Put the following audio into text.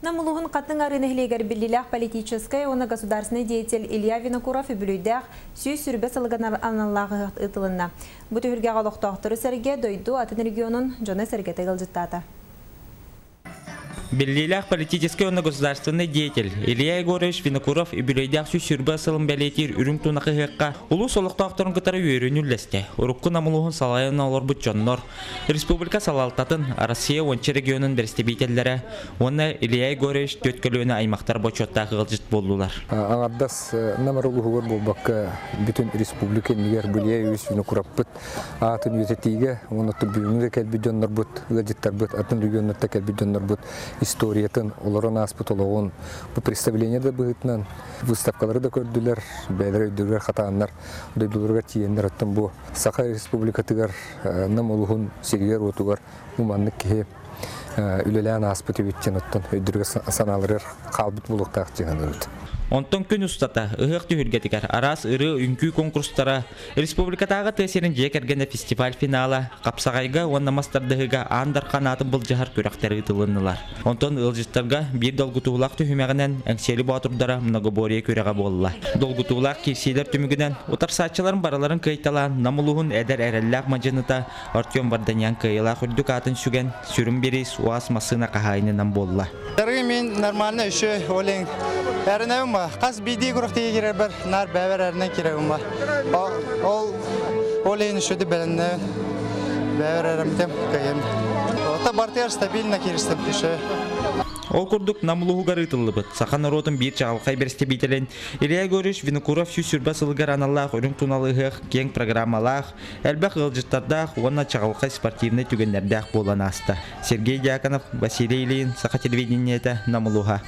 Нам улууһун Хатыҥ Арыы нэһилиэгэр биллиилээх политическай уонна государственнай деятель Илья Винокуров үбүлүөйдээх 120 сылыгар аналлаах ыһыах ыытылынна. Бу түһүлгэҕэ олохтоохтору сэргэ дойду атын регионун дьоно-сэргэтэ ыалдьыттаата. Биллиилээх политическай уонна государственнай деятель Илья Егорович Винокуров үбүлүөйдээх 120 сылын бэлиэтиир үрүҥ тунах ыһыахха улуус олохтоохторун кытары үөрүүнү үллэстэ. Урукку Нам улууһун салайан олорбут дьоннор, Республика салалтатын, Россия уонча регионун бэрэстэбиитэллэрэ уонна Илья Егорович түөрт көлүөнэ аймахтар бочуоттаах ыалдьыт буоллулар. Аҥардас Нам улууһугар буолбакка, бүтүн республика иннигэр бу Илья Егорович Винокуровпыт аатын үйэтитиигэ уонна бүгүҥҥү кэлбит дьоннорбут, ыалдьыттарбыт, атын регионнартан кэлбит дьоннорбут историятын, олорон ааспыт олоҕун бу представление да быһыытынан выставкалары да көрдүлэр, бэйэлэрэ өйдөрүгэр хатааннар дойдуларыгар тиийэннэр оттон бу Саха Республикатыгар Нам улуһун сиригэр-уотугар бу маннык киһи үлэлээн ааспыт эбит диэн оттон өйдөрүгэр санааларыгар хаалбыт буолуохтаах дии саныыбыт. Онтон күн устата ыһыах түһүлгэтигэр араас ырыа-үҥкүү конкурстара, республикатааҕы тыа сирин дьиэ кэргэнэ фестиваль финала, хапсаҕайга уонна мас тардыһыыга аан дархан аатын былдьаһар күрэхтэр ыытылыннылар. Онтон ыалдьыттарга биир долгутуулаах түһүмэҕинэн Эҥсиэли боотурдара многоборье күрэҕэ буолла. Долгутуулаах киирсиилэр түмүгүнэн утарсааччыларын барыларын кыайталаан Нам улууһун эдэр эрэллээх мадьыныта Артем Варданян кыайыылаах үрдүк аатын сүгэн сүрүн бириис УАЗ массыына хаһаайынынан буолла. Дорогой мин нормально еще олең әрінәуім ба қас биди күрәхтеге кирер нар бәбер әрінен кирәвім ба ол олең еще де бәленне бәбер әрімтем кайым Ота бартыгар стабильно киристем еще. Ол курдук Нам улууһугар ыытыллыбыт саха норуотун биир чаҕылхай бэрэстэбиитэлин Илья Егорович Винокуров 120 сылыгар аналлаах үрүҥ тунал ыһыах киэҥ программалаах, элбэх ыалдьыттардаах уонна чаҕылхай спортивнай түгэннэрдээх буолан ааста. Сергей Дьяконов, Василий Ильин, Саха телевидениетэ, Нам улууһа.